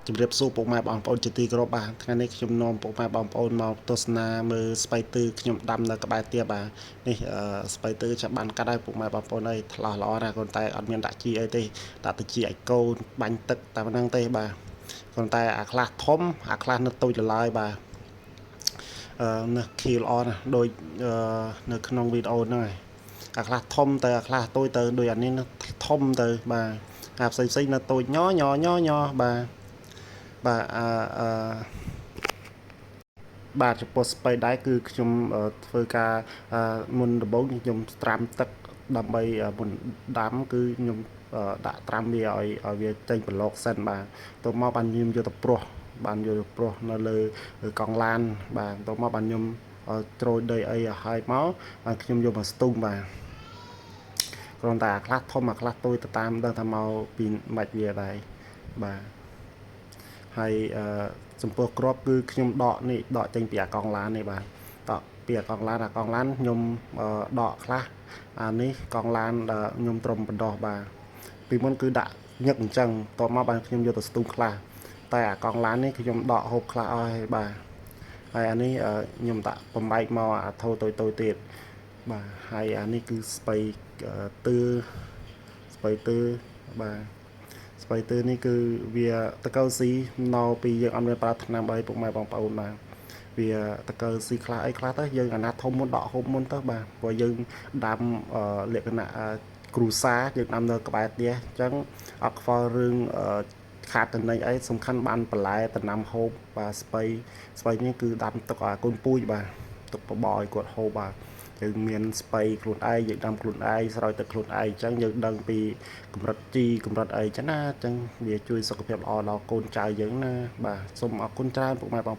ជម្រាបសួរពុកម៉ែបងប្អូនជាទីគោរពបាទថ្ងៃនេះខ្ញុំនាំពុកម៉ែបងប្អូនមកទស្សនាមើលស្បៃទឺខ្ញុំដាំនៅក្បែរផ្ទះបាទនេះស្បៃទឺចាប់បានកាត់ហើយពុកម៉ែបងប្អូនអើយថ្លោះល្អណាស់គ្រាន់តែអត់មានដាក់ជីអីទេដាក់តែជីឲ្យកូនបាញ់ទឹកតែប៉ុណ្្នឹងទេបាទគ្រាន់តែអាខ្លះធំអាខ្លះនៅតូចឡើយបាទនេះខៀវល្អណាស់ដូចនៅក្នុងវីដេអូហ្នឹងហើយអាខ្លះធំទៅអាខ្លះតូចទៅដូចអានេះធំទៅបាទអាផ្សេងផ្សេងនៅតូចញញញញបាទបាទអឺអឺបាទចំពោះស្ពៃដែរគឺខ្ញុំធ្វើការមុនដំបូងខ្ញុំត្រាំទឹកដើម្បីមុនដាំគឺខ្ញុំដាក់ត្រាំវាឲ្យឲ្យវាចេញប្រឡូកសិនបាទទៅមកបានខ្ញុំយកទៅព្រាស់បានយកទៅព្រាស់នៅលើកង់ឡានបាទទៅមកបានខ្ញុំត្រួយដីអីឲ្យហើយមកបានខ្ញុំយកមកស្ទូងបាទគ្រាន់តែអាខ្លះធំអាខ្លះតូចទៅតាមដឹងថាមកពីម៉ាច់វាដែរបាទហើយអឺចំពោះគ្រាប់គឺខ្ញុំដកនេះដកចេញពីអាកង់ឡាននេះបាទដកពីអាកង់ឡានអាកង់ឡានខ្ញុំដកខ្លះអានេះកង់ឡានខ្ញុំត្រឹមបណ្ដោះបាទពីមុនគឺដាក់ញឹកអញ្ចឹងតមកបានខ្ញុំយកទៅស្ទូងខ្លះតែអាកង់ឡាននេះខ្ញុំដកហូបខ្លះអស់ហើយបាទហើយអានេះខ្ញុំដាក់បំបែកមកអាធោតូចតូចទៀតបាទហើយអានេះគឺស្បៃទឺស្បៃទឺបាទស្បៃទឺនេះគឺវាតកៅស៊ីនៅពីយើងអត់មានប្រើថ្នាំអីពុកម៉ែបងប្អូនបាទវាតកៅស៊ីខ្លះអីខ្លះទៅយើងអាណាធំមុនដកហូបមុនទៅបាទព្រោះយើងដាំលក្ខណៈគ្រូសាយើងដាំនៅក្បែរផ្ទះអញ្ចឹងអត់ខ្វល់រឿងខាតតំណែងអីសំខាន់បានបន្លែតំណាំហូបបាទស្បៃស្បៃនេះគឺដាំទុកឲ្យកូនពូជបាទទុកបបរឲ្យគាត់ហូបបាទយើងមានស្បៃខ្លួនឯងយើងដាំខ្លួនឯងស្រោចទឹកខ្លួនឯងអញ្ចឹងយើងដឹងពីកម្រិតជីកម្រិតអីចឹងណាអញ្ចឹងវាជួយសុខភាពល្អដល់កូនចៅយើងណាបាទសូមអរគុណច្រើនពុកម៉ែបង